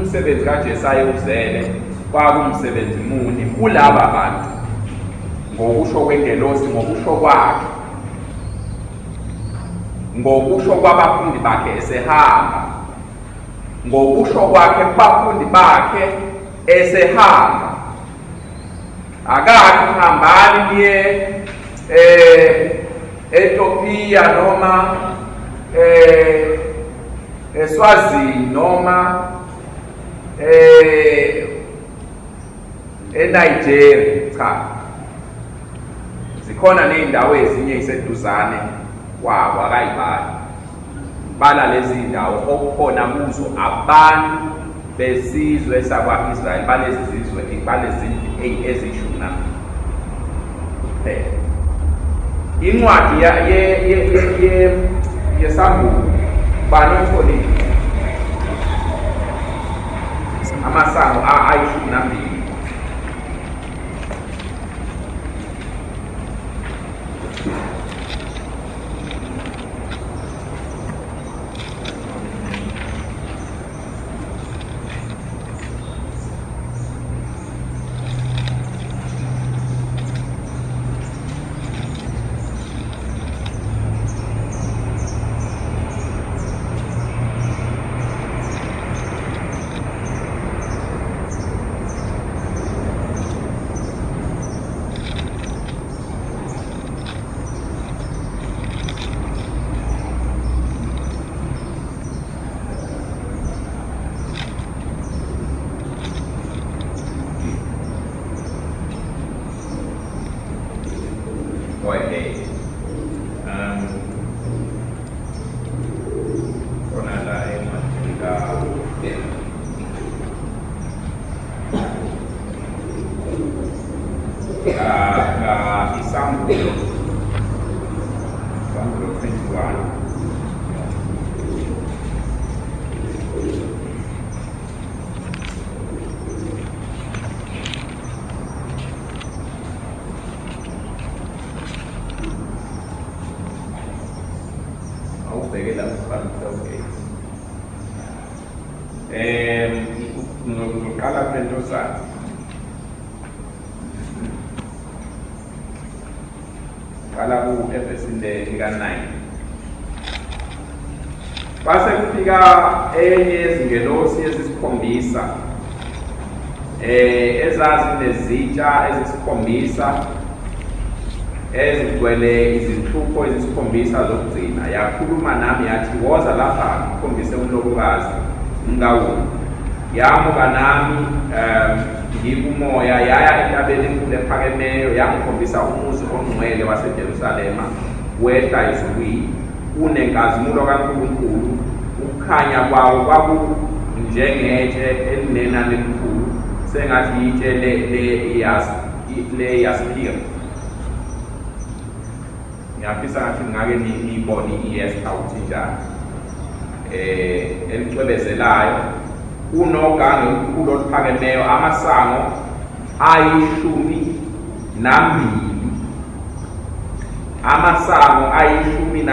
Umsebenzi kaJesaya uzele kwakumsebenzi muni kulaba bantu ngokusho kwengelosi, ngokusho kwakhe, ngokusho kwabafundi bakhe esehamba, ngokusho kwakhe kubafundi bakhe esehamba. Akathi hambani niye eTopiya noma eSwazini noma eNigeria. Cha, zikhona nezindawo ezinye iseduzane kwabo, akayibali. Bala lezi ndawo okukhona kuzo abantu besizwe sakwa-Israyeli, balezi zizwe, balezi ezishumi nambili kuphela. Incwadi yeSambulo bani oyitholile? Amasango ayi-12. Isambulo 21. Awubheke la ku-12. Ngiqala kule ntosana. Qala ku-evesini lika-9. Kwase kufika enye yezingelosi ezisikhombisa ezazinezitsha ezisikhombisa ezigcwele izinhlupho ezisikhombisa zokugcina. Yakhuluma nami yathi, woza lapha ngikhombise umlobokazi umkawulu. Yamuka nami ngikumoya, yaya entabeni enkulu ephakemeyo, yangikhombisa umuzi ongcwele waseJerusalema wehla ezulwini, unenkazimulo kaNkulunkulu. Ukukhanya kwawo kwakunjengetshe elinenani elikhulu, sengathi yitshe le-yaspiri. Ngiyafisa ngathi ngake niyibone i-yespa ukuthi njani, elicwebezelayo, unogange olukhulu oluphakemeyo, amasango ayi-12, amasango ayi-12,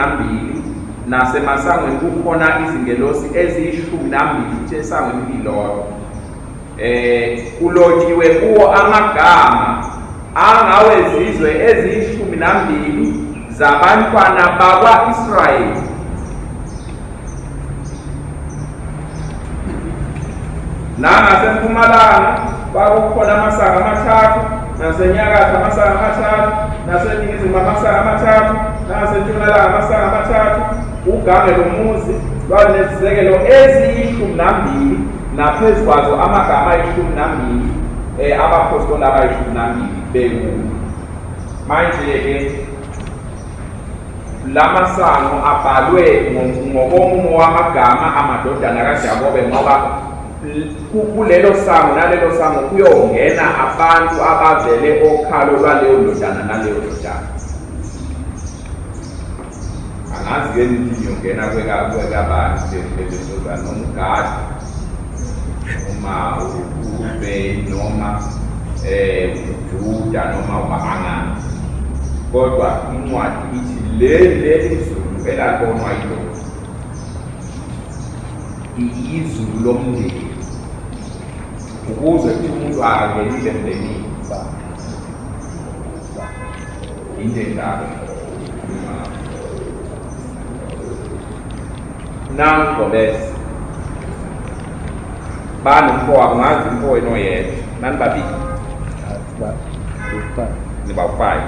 nasemasangweni kukhona izingelosi eziyi-12, futhi esangweni lilodwa. Kulotshiwe kuwo amagama angawezizwe eziyi-12 zabantwana bakwa-Israyeli. Nangasempumalanga kwakukhona amasango amathathu, nasenyakatho amasango amathathu, naseningizimu amasango amathathu, nangasentshonalanga amasango amathathu. Ugange lomuzi lwalunezisekelo eziyi-12, naphezu kwazo amagama ayi-12 abaphostoli abayi-12 bekuwo. Manje-ke lamasango abhalwe ngokomumo wamagama amadodana kaJakobe, ngoba kulelo sango nalelo sango kuyongena abantu abavele okhalo lwaleyo ndodana naleyo ndodana. Angazi-ke nithi ngiyongena kwekabani lelentozana, noma uGadi noma uRubeni noma uJuda noma uba, angazi. Kodwa incwadi ithi leli zulu elabonwa yilo izulu lomndeni. Ukuze kuthi umuntu akangenile emndenini. Into enjalo. Nangobese. Banomfowabo ngazi umfowenu oyedwa. Nani babili? Niba 5.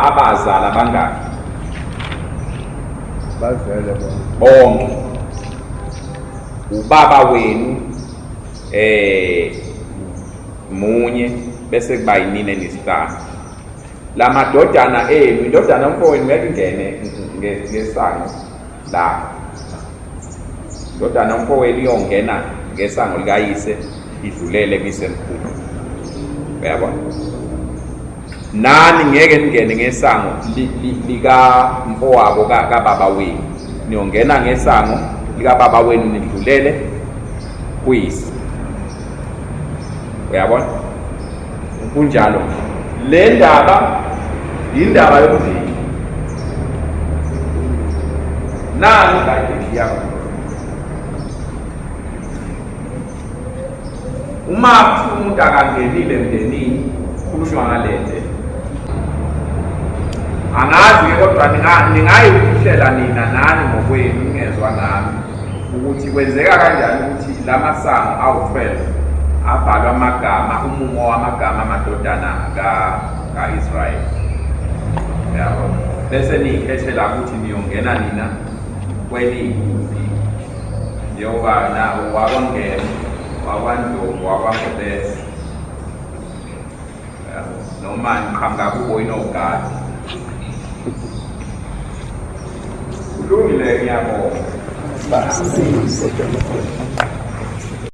Abazala bangaki? Bazele bonke. Ubaba wenu munye bese kuba yinini enisihlanu. La madodana enu, indodana umfowenu ngeke ingene ngesango la. Indodana umfowenu iyongena ngesango likayise idlulele kuyisemkhulu. Uyabona? Nani ngeke ningene ngesango likamfowabo kababa wenu. Niyongena ngesango likababa wenu nidlulele kuyise. Uyabona? Kunjalo. Le ndaba indaba yomndeni. Nani iBhayibheli yakho. Uma umuntu akangenile emndenini, khulunywa ngale ndlela. Angazi-ke kodwa ningayihlela nina nani ngokwenu ningezwa nami ukuthi kwenzeka kanjani ukuthi la masango awu-12 abhalwa amagama, umumo wamagama amadodana ka-Israyeli. Yabo. Bese niyikhethela ukuthi niyongena nina kweliphi. Njengoba na wakwaNgema, wakwaNdlovu, wakwaNgobese. Noma niqhamuka kubo inogadi. Kulungile, ngiyabonga.